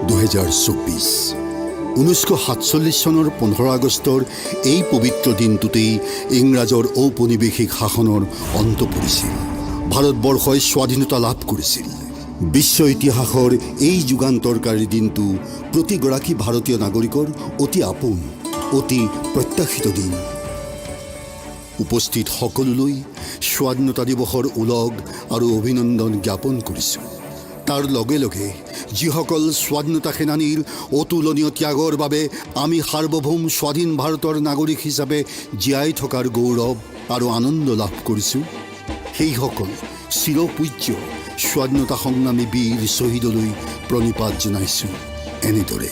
2024। 1947 চনৰ 15 আগষ্টৰ এই পবিত্ৰ দিনটোতেই ইংৰাজৰ ঔপনিৱেশিক শাসনৰ অন্ত পৰিছিল। ভাৰতবৰ্ষই স্বাধীনতা লাভ কৰিছিল। বিশ্ব ইতিহাসৰ এই যুগান্তৰকাৰী দিনটো প্ৰতিগৰাকী ভাৰতীয় নাগৰিকৰ অতি আপোন, অতি প্ৰত্যাশিত দিন। উপস্থিত সকলোলৈ স্বাধীনতা দিৱসৰ ওলগ আৰু অভিনন্দন জ্ঞাপন কৰিছোঁ। তাৰ লগে লগে যিসকল স্বাধীনতা সেনানীৰ অতুলনীয় ত্যাগৰ বাবে আমি সাৰ্বভৌম স্বাধীন ভাৰতৰ নাগৰিক হিচাপে জীয়াই থকাৰ গৌৰৱ আৰু আনন্দ লাভ কৰিছোঁ, সেইসকল চিৰপূজ্য স্বাধীনতা সংগ্ৰামী বীৰ শ্বহীদলৈ প্ৰণিপাত জনাইছোঁ এনেদৰে।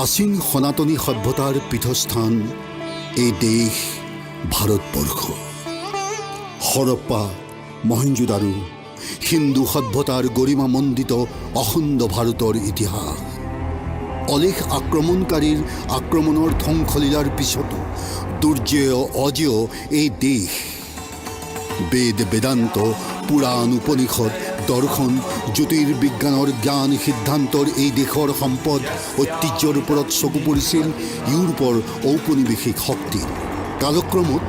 প্ৰাচীন সনাতনী সভ্যতাৰ পীঠস্থান এই দেশ ভাৰতবৰ্ষ। হৰপ্পা, মহেঞ্জোদাৰো, সিন্ধু সভ্যতাৰ গৰিমামণ্ডিত অখণ্ড ভাৰতৰ ইতিহাস। অলেখ আক্ৰমণকাৰীৰ আক্ৰমণৰ ধ্বংসলীলাৰ পিছতো দুৰ্জেয় অজেয় এই দেশ। বেদ, বেদান্ত, পুৰাণ, উপনিষদ, দৰ্শন, জ্যোতিৰ্বিজ্ঞানৰ জ্ঞান সিদ্ধান্তৰ এই দেশৰ সম্পদ ঐতিহ্যৰ ওপৰত চকু পৰিছিল ইউৰোপৰ ঔপনিৱেশিক শক্তিৰ। কালক্ৰমত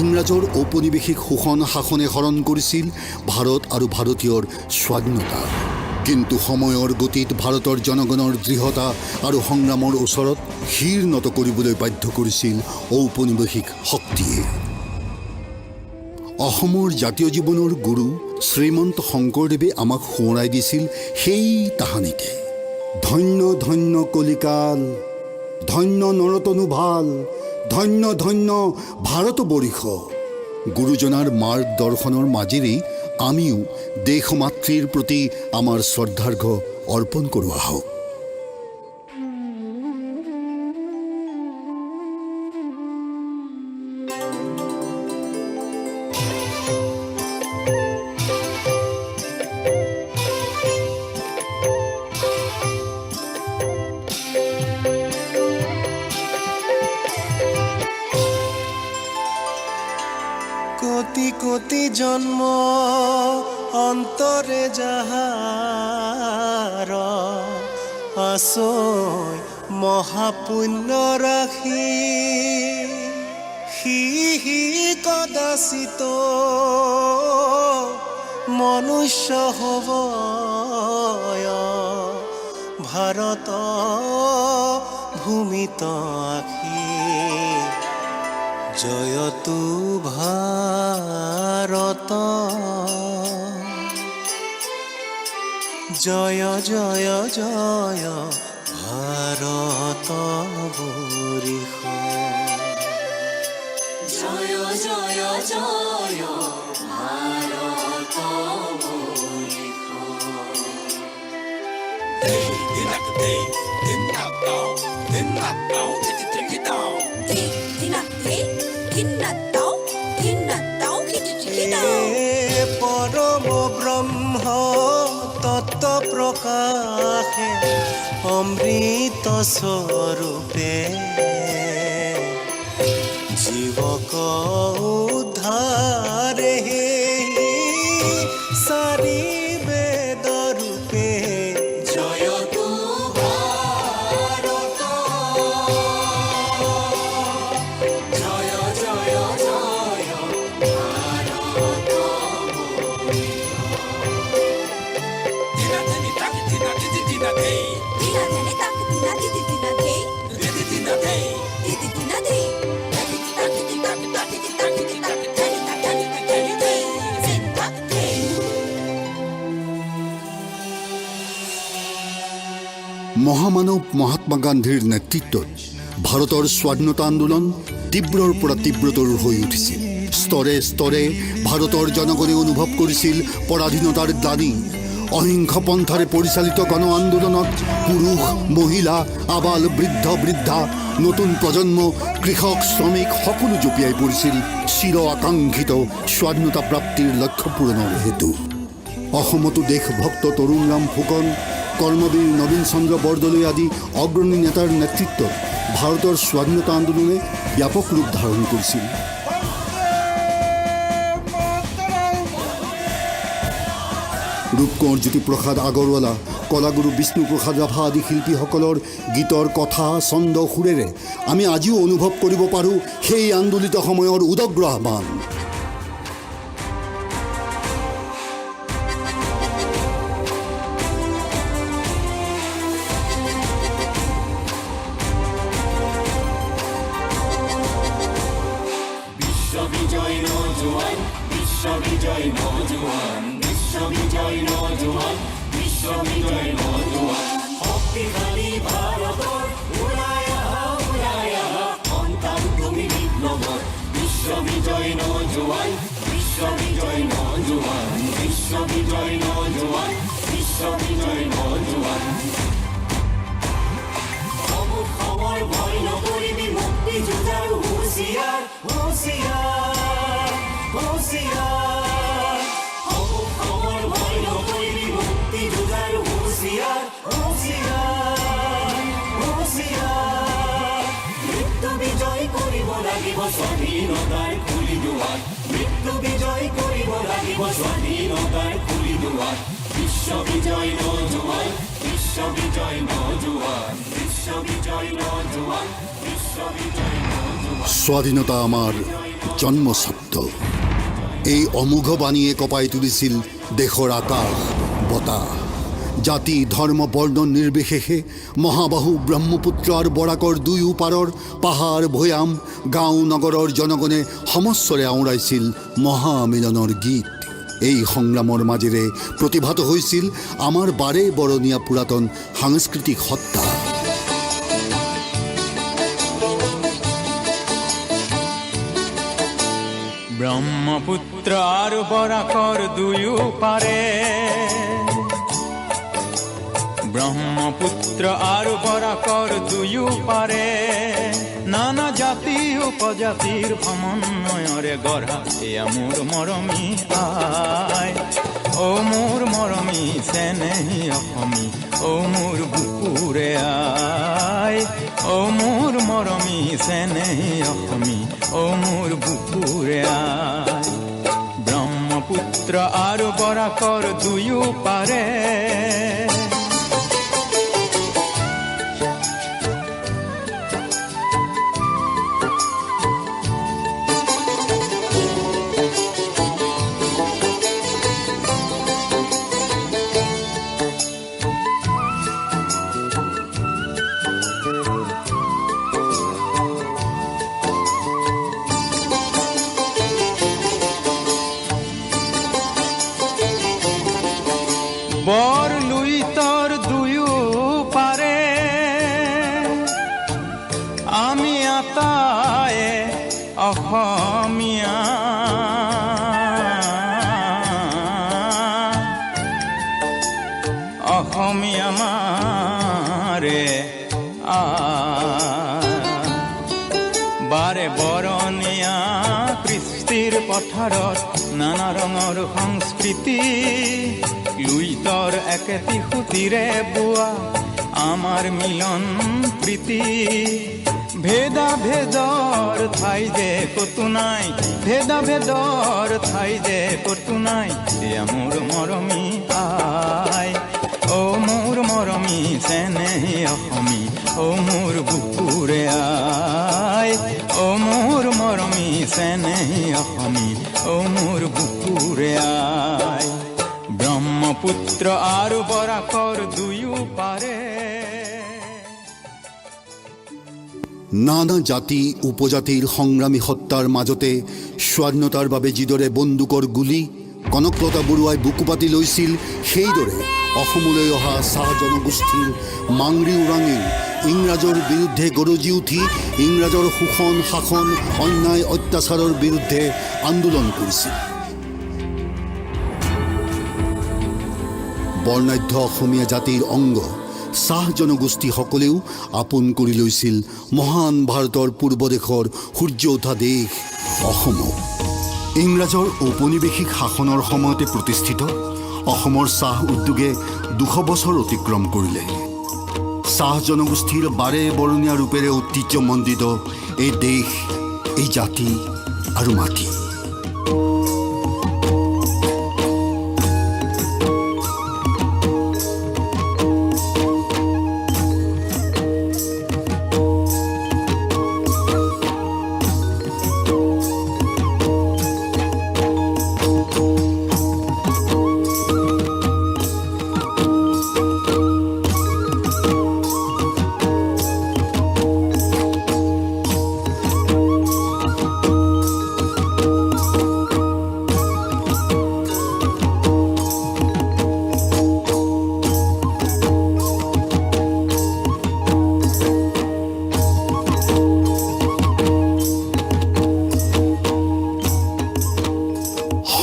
ইংৰাজৰ ঔপনিৱেশিক শোষণ শাসনে হৰণ কৰিছিল ভাৰত আৰু ভাৰতীয়ৰ স্বাধীনতা। কিন্তু সময়ৰ গতিত ভাৰতৰ জনগণৰ দৃঢ়তা আৰু সংগ্ৰামৰ ওচৰত শিৰ নত কৰিবলৈ বাধ্য কৰিছিল ঔপনিৱেশিক শক্তিয়ে। অসমৰ জাতীয় জীৱনৰ গুৰু শ্ৰীমন্ত শংকৰদেৱে আমাক সোঁৱৰাই দিছিল সেই তাহানিতে, ধন্য ধন্য কলিকাল, ধন্য নৰতনু ভাল, ধন্য ধন্য ভাৰত বৰিষ। গুৰুজনাৰ মাৰ্গদৰ্শনৰ মাজেৰেই আমিও দেশ মাতৃৰ প্ৰতি আমাৰ শ্ৰদ্ধাৰ্ঘ অৰ্পণ কৰোঁ আহক। কোটি কোটি জন্ম অন্তৰে যাহাৰ আসৈ মহাপুণ্য ৰাশি, সি কদাচিত মনুষ্য হ'ব ভাৰত ভূমিত আখি। জয়তু ভাৰত, জয় জয় জয় ভাৰত বৰিষ। জয় জয় জয় ভাৰত বৰিষ। পৰম ব্ৰহ্ম তত্ত্ব প্ৰকাশে অমৃত স্বৰূপে, জীৱক উদ্ধাৰে চাৰি বেদ ৰূপে। জয়তু ভাৰত, জয় জয় জয় ভাৰত। মহামানৱ মহাত্মা গান্ধীৰ নেতৃত্বত ভাৰতৰ স্বাধীনতা আন্দোলন তীব্ৰৰ পৰা তীব্ৰতৰ হৈ উঠিছিল। স্তৰে স্তৰে ভাৰতৰ জনগণে অনুভৱ কৰিছিল পৰাধীনতাৰ গ্লানি। অহিংস পন্থাৰে পৰিচালিত গণ আন্দোলনত পুৰুষ, মহিলা, আবাল, বৃদ্ধ, বৃদ্ধা, নতুন প্ৰজন্ম, কৃষক, শ্ৰমিক সকলো জঁপিয়াই পৰিছিল চিৰ আকাংক্ষিত স্বাধীনতা প্ৰাপ্তিৰ লক্ষ্য পূৰণৰ হেতু। অসমতো দেশভক্ত তৰুণৰাম ফুকন, কৰ্মবীৰ নবীন চন্দ্ৰ বৰদলৈ আদি অগ্ৰণী নেতাৰ নেতৃত্বত ভাৰতৰ স্বাধীনতা আন্দোলনে ব্যাপক ৰূপ ধাৰণ কৰিছিল। ৰূপকোঁৱৰ জ্যোতিপ্ৰসাদ আগৰৱালা, কলাগুৰু বিষ্ণুপ্ৰসাদ ৰাভা আদি শিল্পীসকলৰ গীতৰ কথা, ছন্দ, সুৰেৰে আমি আজিও অনুভৱ কৰিব পাৰোঁ সেই আন্দোলিত সময়ৰ উদগ্ৰ আহ্বান। বিশ্ব বিজয় নজোৱান। সমৰ ভয় নকৰিবি মুক্তি যুঁজাৰু হুঁচিয়াৰ হুঁচিয়াৰ হুঁচিয়াৰ। সমুখ সমৰ ভয় নকৰিবি মুক্তি যুঁজাৰু হুঁচিয়াৰ হুঁচিয়াৰ হুঁচিয়াৰ। মৃত্যু বিজয় কৰিব লাগিব স্বাধীনতাৰ খুলি দুৱাৰ, মৃত্যু বিজয় কৰিব লাগিব স্বাধীনতাৰ খুলি দুৱাৰ। বিশ্ব বিজয় নজোৱান, বিশ্ব বিজয় নজোৱান, বিশ্ব বিজয় নজোৱান, বিশ্ব বিজয় নজোৱান। স্বাধীনতা আমাৰ জন্মস্বত্ব, এই অমোঘ বাণীয়ে কঁপাই তুলিছিল দেশৰ আকাশ বতাহ। জাতি ধৰ্ম বৰ্ণ নিৰ্বিশেষে মহাবাহু ব্ৰহ্মপুত্ৰ আৰু বৰাকৰ দুয়ো পাৰৰ পাহাৰ ভৈয়াম গাঁও নগৰৰ জনগণে সমস্বৰে আওৰাইছিল মহামিলনৰ গীত। এই সংগ্ৰামৰ মাজেৰে প্ৰতিভাত হৈছিল আমাৰ বাৰে বৰণীয়া পুৰাতন সাংস্কৃতিক সত্তা। ব্ৰহ্মপুত্ৰ আৰু বৰাকৰ দুয়ো পাৰে, ব্ৰহ্মপুত্ৰ আৰু বৰাকৰ দুয়ো পাৰে, নানা জাতি উপজাতিৰ সমন্বয়ৰে গঢ়া এয়া মোৰ মৰমী আই। অ মোৰ মৰমী চেনেহী অসমী, অ মোৰ বুকুৰে আই। অ মোৰ মৰমী চেনেহী অসমী, অ মোৰ বুকুৰে আই। ব্ৰহ্মপুত্ৰ আৰু বৰাকৰ দুয়ো পাৰে। বৰ লুইতৰ দুয়ো পাৰে আমি আটায়ে অসমীয়া, অসমীয়া মাৰে বাৰে বৰণীয়া কৃষ্টিৰ পথাৰত নানা ৰঙৰ সংস্কৃতি, লুইতৰ একেটি সুঁতিৰে বোৱা আমাৰ মিলন প্ৰীতি। ভেদা ভেদৰ ঠাই যে ক'তো নাই, ভেদা ভেদৰ ঠাই যে ক'তো নাই, এয়া মোৰ মৰমী আই। অ মোৰ মৰমী চেনেহী অসমী, অ মোৰ বুকুৰে আই। অ মোৰ মৰমী চেনেহী অসমী, অ মোৰ বুকুৰে আই। ব্ৰহ্মপুত্ৰ আৰু বৰাকৰ দুয়ো পাৰে। নানা জাতি উপজাতিৰ সংগ্ৰামী সত্তাৰ মাজতে স্বাধীনতাৰ বাবে যিদৰে বন্দুকৰ গুলী কনকলতা বৰুৱাই বুকু পাতি লৈছিল, সেইদৰে অসমলৈ অহা চাহ জনগোষ্ঠীৰ মাংৰি ওৰাঙেও ইংৰাজৰ বিৰুদ্ধে গৰজি উঠি ইংৰাজৰ শোষণ শাসন অন্যায় অত্যাচাৰৰ বিৰুদ্ধে আন্দোলন কৰিছিল। বৰ্ণাঢ্য অসমীয়া জাতিৰ অংগ চাহ জনগোষ্ঠীসকলেও আপোন কৰি লৈছিল মহান ভাৰতৰ পূৰ্ব দেশৰ সূৰ্য উঠা দেশ অসমক। ইংৰাজৰ ঔপনিৱেশিক শাসনৰ সময়তে প্ৰতিষ্ঠিত অসমৰ চাহ উদ্যোগে 200 বছৰ অতিক্ৰম কৰিলে। চাহ জনগোষ্ঠীৰ বাৰে বৰণীয়া ৰূপেৰে ঐতিহ্যমণ্ডিত এই দেশ, এই জাতি আৰু মাটি।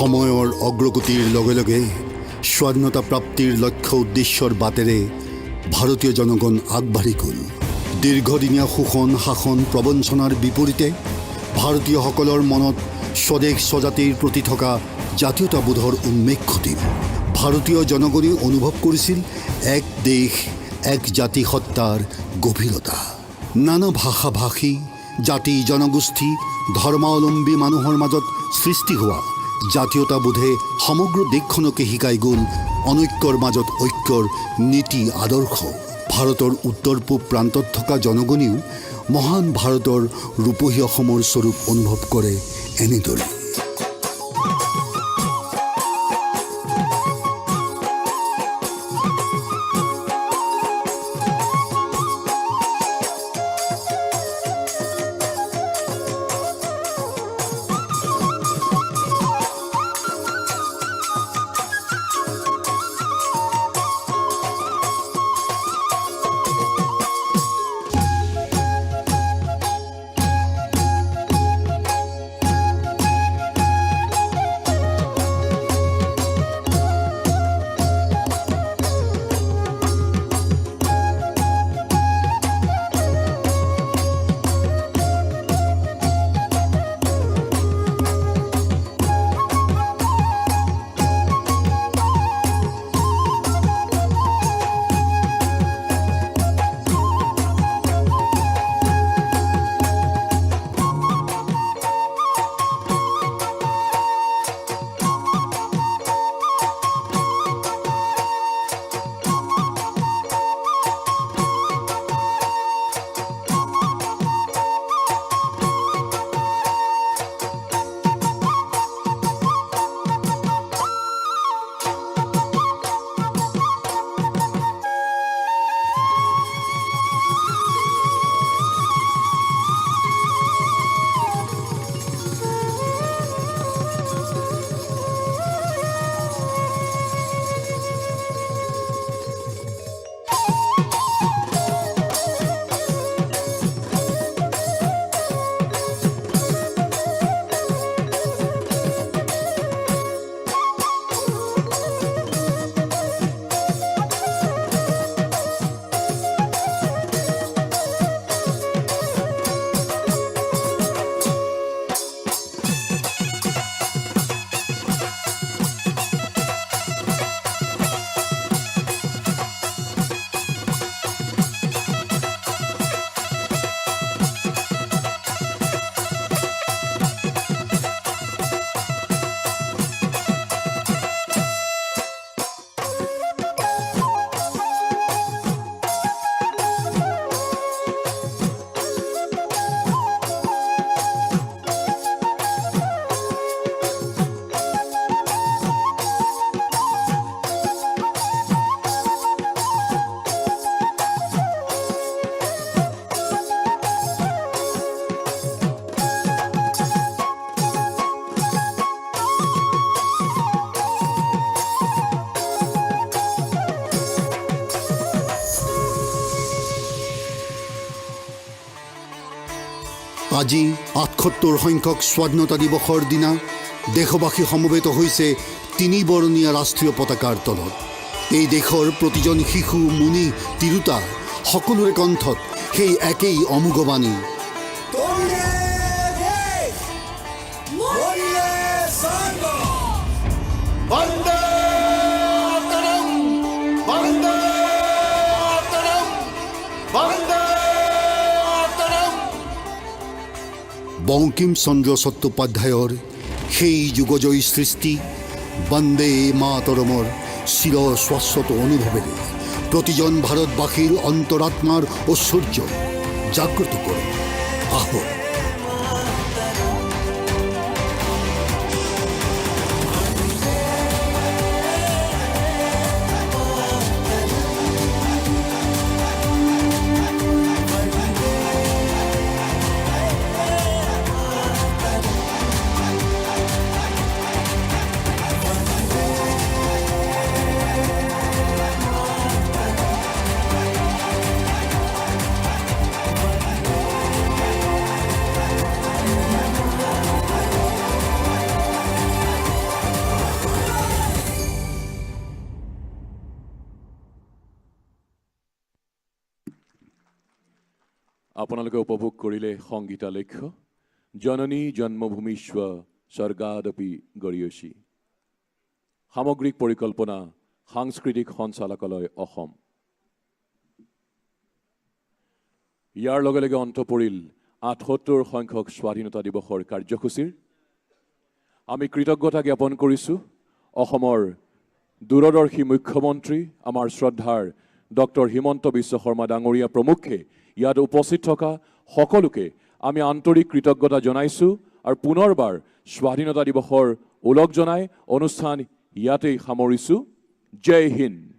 সময়ৰ অগ্ৰগতিৰ লগে লগে স্বাধীনতা প্ৰাপ্তিৰ লক্ষ্য উদ্দেশ্যৰ বাটেৰে ভাৰতীয় জনগণ আগবাঢ়ি গ'ল। দীৰ্ঘদিনীয়া শোষণ, শাসন, প্ৰবঞ্চনাৰ বিপৰীতে ভাৰতীয়সকলৰ মনত স্বদেশ স্বজাতিৰ প্ৰতি থকা জাতীয়তাবোধৰ উন্মেষ ঘটিল। ভাৰতীয় জনগণে অনুভৱ কৰিছিল এক দেশ এক জাতি সত্তাৰ গভীৰতা। নানা ভাষা ভাষী, জাতি জনগোষ্ঠী, ধৰ্মাৱলম্বী মানুহৰ মাজত সৃষ্টি হোৱা জাতীয়তাবোধে সমগ্ৰ দেশখনকে শিকাই গ'ল অনৈক্যৰ মাজত ঐক্যৰ নীতি আদৰ্শ। ভাৰতৰ উত্তৰ পূব প্ৰান্তত থকা জনগণেও মহান ভাৰতৰ ৰূপহী অসমৰ স্বৰূপ অনুভৱ কৰে এনেদৰে। আজি 78 সংখ্যক স্বাধীনতা দিৱসৰ দিনা দেশবাসী সমবেত হৈছে তিনিবৰণীয়া ৰাষ্ট্ৰীয় পতাকাৰ তলত। এই দেশৰ প্ৰতিজন শিশু, মুনি, তিৰোতা সকলোৰে কণ্ঠত সেই একেই অমোঘবাণী, বঙ্কিমচন্দ্ৰ চট্টোপাধ্যায়ৰ সেই যুগজয়ী সৃষ্টি বন্দে মাতৰমৰ চিৰ শাশ্বত অনুভৱেৰে প্ৰতিজন ভাৰতবাসীৰ অন্তৰাত্মাৰ ঐশ্বৰ্য জাগ্ৰত কৰোঁ আহক। আপোনালোকে উপভোগ কৰিলে সংগীতালেখ্য জননী জন্মভূমিশ্চ স্বৰ্গাদপি গৰীয়সী। সামগ্ৰিক পৰিকল্পনা, সাংস্কৃতিক সঞ্চালকালয়, অসম। ইয়াৰ লগে লগে অন্ত পৰিল 78 সংখ্যক স্বাধীনতা দিৱসৰ কাৰ্যসূচীৰ। আমি কৃতজ্ঞতা জ্ঞাপন কৰিছোঁ অসমৰ দূৰদৰ্শী মুখ্যমন্ত্ৰী আমাৰ শ্ৰদ্ধাৰ ডক্টৰ হিমন্ত বিশ্ব শৰ্মা ডাঙৰীয়া প্ৰমুখ্যে ইয়াত উপস্থিত থকা সকলোকে আমি আন্তৰিক কৃতজ্ঞতা জনাইছোঁ আৰু পুনৰবাৰ স্বাধীনতা দিৱসৰ ওলগ জনাই অনুষ্ঠান ইয়াতেই সামৰিছোঁ। জয় হিন্দ।